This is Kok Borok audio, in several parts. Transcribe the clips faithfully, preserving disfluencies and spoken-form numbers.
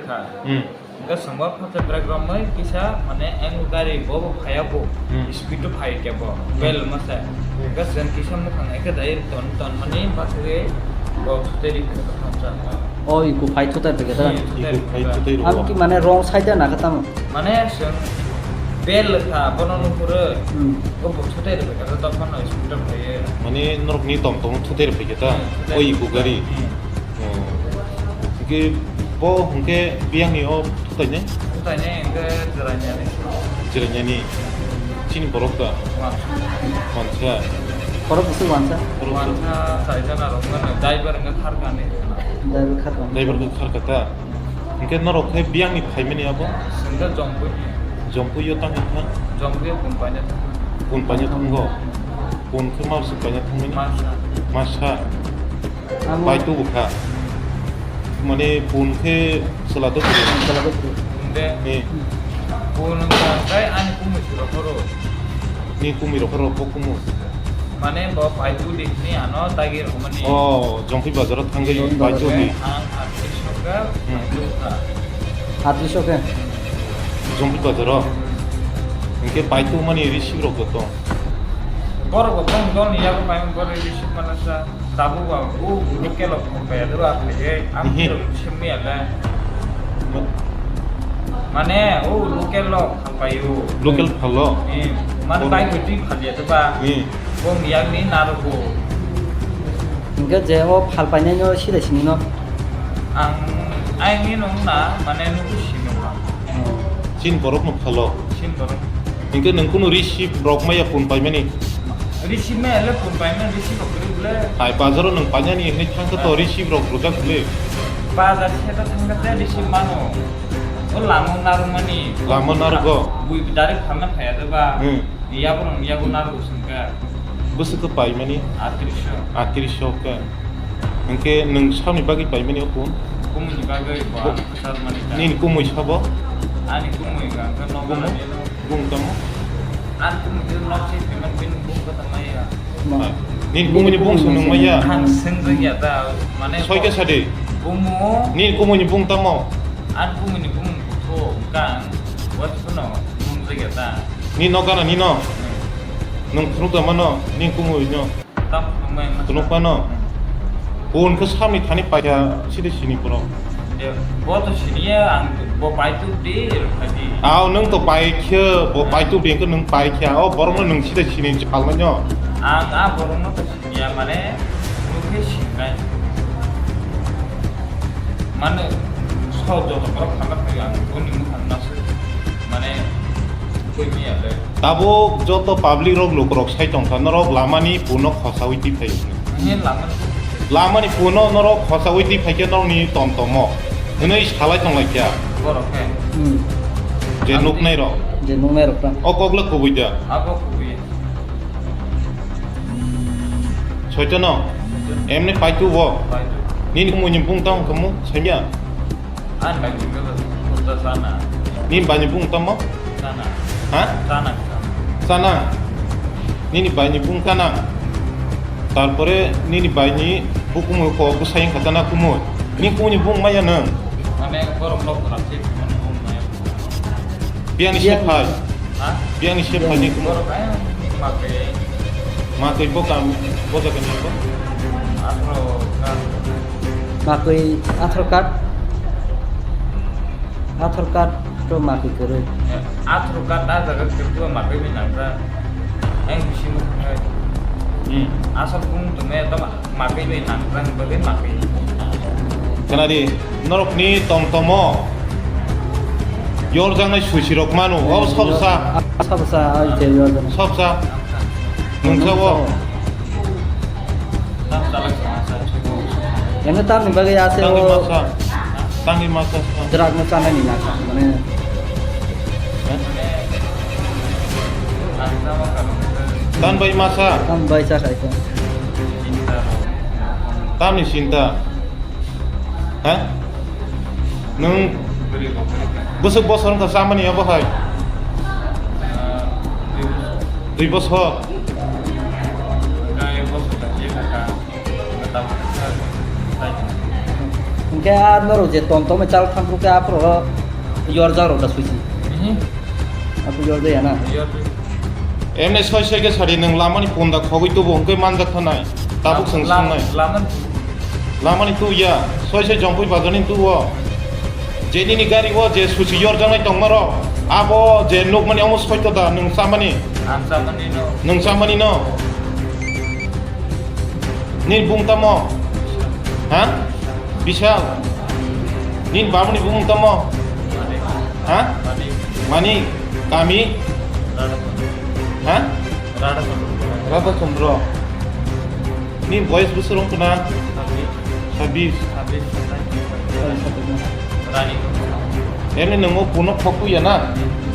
Kha. Hmm. Hingke songba phatsa brek romoi kisa mane ang gari bo bo phaya bo Hmm. speed o phai ke bo Hmm. bel masa. Hmm. Hingke sen kisa mukhang eke dai ton ton mani bathre bo thuteri ke phatsa. O iku phai thutai peke ta? Hmm, Iku phai thutai thutai rw. Am ki mane wrong side na kha tamo? Mane sen bel kha bono nukure Hmm. bo bo thutai peke ta tokmano speed o phai. Mane norok ni tom tom thutai peke ta? Hmm, thutai O iku peke ta. gari. Hmm. Oh. Hingke bo hingke biyangni o thutainai? Thutainai hingke jerainani. Jerainani. Chini borok da? Wansa. Wansa. Borok bwswk wansa? Borok bwswk. Wansa chaijana rok mano driver hingke kharkani. Driver kharkani. Driver khe kharkata. Hingke norok khe biyangni phaimani abo? Sengke Jompui. Jompui yo tang hingkha? Jompui yo pun paina thango. Pun paina thango? Pun khe mabwswk paina thangmani? Masa. Masa. Amo Pai tubu kha. Mane pun khe chwla do kwrwi. Chwla do kwrwi. Pun de. Ni. Pun wngkha tei ani kumui siro phoro. Ni kumui rok phoro bo kumui. Mane bo pai tu di ni ano dagi rok mani. Oh, Jongphi bazar o thangwi Jongphi pai tu bazar. di. Ang atris o khe Hmm. pai tu kha. Atris o khe? Jongphi bazar o. Hingke pai tu mani receive rok to. Borok bo bong dol ni yago pai borok receive mana sa. Tabuk ba, o local rok phai ya, debo akhai ye, ang Ehe. phai rok simi ya le. Ma- Mane, o local rok phal pai o. Local phalo? Eh, mane Oh. bai khe twi phal ya, deba. Eh. Bong yang ni narugo. Hingke je o phal painai no sida sini no? Ang, ang ni nung na, mane nuku sini no. Oh. Chin borok no phalo? Chin borok. Hingke nung kunu receive rok maya phone paimani? Receive maya le phone paimani, receive rok kwrwi le. Hai, bazaro nung painani hwnwi thangkhe to Ah. receive rok rwjak le. Bazar se to thangkhe te receive mano. O lama narwkmani. Lama narwgo? Bui direct phalna phaiya de ba. Hmm. Yaborok yago narwgo swngkha. Bwswk khe paimani? Atrisho. Atrisho khe. Hingke nung saboni bagwi paimani o phone? Kumuni bagwi bo Bo- ano kwchar mani ta. Nini kumui sabo? Ani kumui ga khe nogo Kumu? na deno. Bung tamo? Ani kumui de nok se payment bin bung ko tamo ya. Ma. Nini kumui ni bung sung nung maya? Ang seng jeng ya ta, mane Soi khe sadi? Bumu. Nini kumui ni bung tamo? Ani kumui ni bung tho kang, wat kuno mung jeng ya ta. Ni no gana ni no? Hmm. Nung phunuk da mano, ni kumui no. Tam phunuk mai ma. Phunuk mano. Hmm. Phone khe samni thani paikha sidi sini borok. Ye, bo to sini ya, ang bo pai tu di, pai di. Aw, nung to pai khe, bo pai tu di, khe nung pai khe, o borok no nung sida sini palma nyo. Ang a borok no to sini ya, mane, nung khe sinai. Mane, so joto borok khamar khe ang, boni mukhan nasu. Mane, koi miya le. Tabuk joto public rok, lukurok sai tongkha, norok lamani puno khosaui tiphai. Nini lamani? Lamani puno norok khosaui tiphai khe norokni tom tomo. Hwnwi salai tonglaikha. Borok khe? Hmm. Je Ang nuknai rok. Je nuknai rok ta. O kok le kubui da? Abo kubui. Soitono? Soitono. Emni paitu bo? Paitu. Nini kumui ni bung tang kamu, sanya? Ani bai ni bung khe kota sana. Nini bai ni bung tamo? Sana. Ha? Sana, sana. Sana. Nini bai ni bung kana. Tarpore nini bai ni bukumu ko bwsai wngkha tana kumui. Nini kumui ni bung maya nang. Mane borok nok khorang se mane bung maya. Biyang ni Biyang. se phai. Ha? Biyang ni se phai ni Biyang. Borok ai ma khe. Ma khe bo kam, bo jaga ni bo. Athro ka. Makui athro card. Athro card to makui kwrwi. Athro card a jaga kwrwi makui bai nangkha. Ang bisi nukha. Hmm. Asal bung tongmani to makui bai nangkha, bagwi makui. Khna di, norokni tom tomo yorjaknai susi rok mano, o sobsa. Sobsa, ai je yorjaknai. Sobsa. Nungsa o. Yang tamni bagwi ase Tangwi o masa. Tangwi masa. Drug no chanani na mane. Hah? Tan bai masa. Tan bai cha khai ko. Tamni sinta. Ha? Nwng bwswk bosor wngkha chamani abo hai? Dui bosor. Khe a norok je tom tom chal thang phuru khe aphuru yor jak rok da suisi. Mhm. Aphuru yor jaya na. Yor. Emne soi soi khe sadi nwng lamani punda khogwi tubu hwnkhe manjak thanai. Tabuk Lam-, swng lam-, swngnai. Lamani. Lamani tu ya, soi soi Jongpui bazar ni tu o. Je nini gari o je susi yor jaknai tongma rok. Abo je nukmani omo soi to da nwng chamani. Ang chamani no. Nwng chamani no. Nini bung tamo? Ha? Bishal. Nini babuni bung tamo? Ha? Mani. Kami? Ha? Radha Chandra. Nini boyes bwswk wng khna? Sabis. Sabis. Rani. Emni nwngo puno khokwi ya na?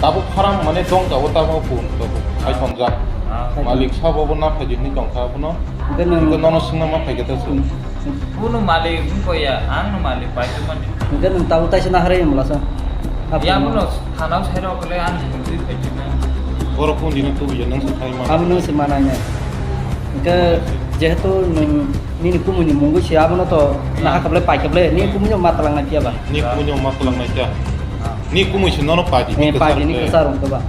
Tabuk pharam mane dong tabuk tabuk pun tabuk khai tonjak. Ah. Malik sabo bo na phaidi hinwi tongkha abono. Hwnkhe nwng Hwnkhe nono swngna ma phaikha ta swng. Puno malik wngkha ya, ang no malik pai tongmani. Hwnkhe nwng tabuk taisa naharwi mala sa. Yamono thanao sairok le ang twi phaidi na. Borok kundino tubuya nang se khai ma. Abo nang se manai nai. Hwnkhe jehetu nwng Nini kumui ni mungwi se abono to Hmm. naha khablai pai khablai, nini kumui no ma twlang nai phiya ba? Ni kumui no ma twlang nai ta. Ah. Ni kumui se nono pai di, Eh, ni pai kwchar di, ni de. Kwchar wng to ba.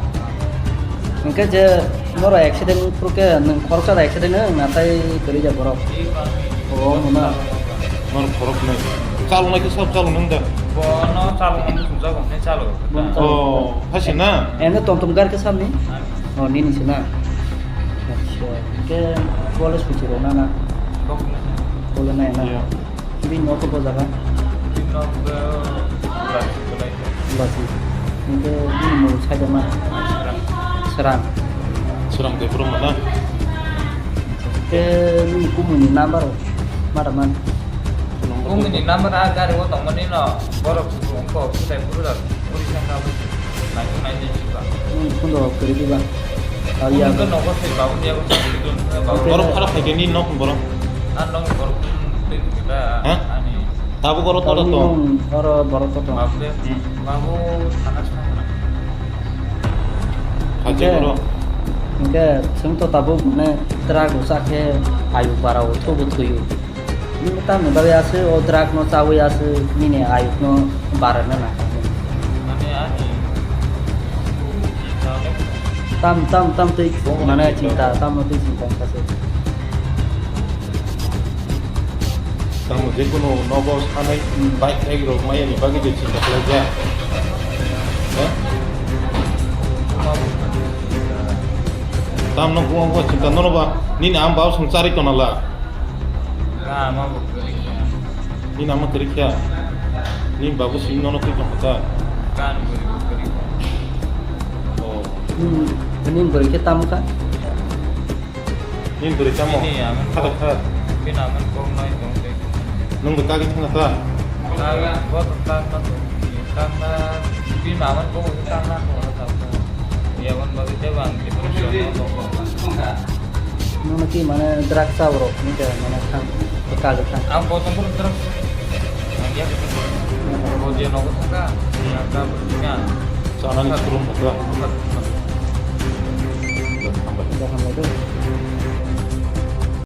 Hwnkhe je noro accident phuru khe nwng khoroksa da accident wng nathai kwrwi ja borok. Oh, mona. Nor khorok nai. Chalung nai khe sab chalung nang da. Bono chalung nang sumjak nai chalo. Bono chalung. Oh, hasi na? Eno tom tom gar khe samni? Ani. Oh, nini se na? Acha, hwnkhe college kuchi rok na na? Bok na. College na na? Iya. Bini nok bo jaga? Bini nok bo Basi. Basi. Hwnkhe bini mung sai da ma? Serang. Serang. Serang de bro mana? Hwnkhe nini kumui ni number ma da man? Kumui ni number a gari o tongmani no borok wngkha, bwtai bwrwrok. Naitung naidi siba. Hmm, kundo kwrwi diba? Ah, iya. Kundo nogo se babu dia ko sa. Borok khara phaikhe ni nok borok. An nok borok tei kita Ha? Ani. Tabuk oro tora to. Tabuk oro borok to to. Babu de. Hmm. Babu sana sana. Hajai Hwnkhe, borok. Hwnkhe, chwng to tabuk mane truck rwchak khe ayu para o thubu thuyu. Nini tamni bagwi aswk o drug no chawi aswk nini ayuk no barana nang. Mane ani Tam, tam, tam twi mane chinta, tam twi chinta wngkha se. Tamo je kono nogo sanai Hmm. bike rok maya ni bagwi je chinta khlai ja. Ha? Tam no buma buma chinta nono ba nini ang bau song chari tonala. Ga, ama bo kwrwi kha. Nini ama kwrwi kha? Nini babu simi nono twi tongkha ta? Ga, ani bwrwi bo kwrwi kha. Oh. Hmm, nini bwrwi khe tamo kha? Nini bwrwi tamo? Nini ama kha ta kha? Bini ama kok nai tong tei. Nwng bo kagwi thangkha ta? Kagwi, bo to kagna tong. Kagna, bini ama kok kagna tong ta. Yabon bagwi tei bang depression no tong tong. Nono ki mane drug chaborok ni de mane thang, kagwi thang. Ang bottom pun drug. Ang ya. Bo je nogo thangka. Yang ka bertiga. Sana ni kurung buka. Buka. Buka. Buka. Buka. Buka.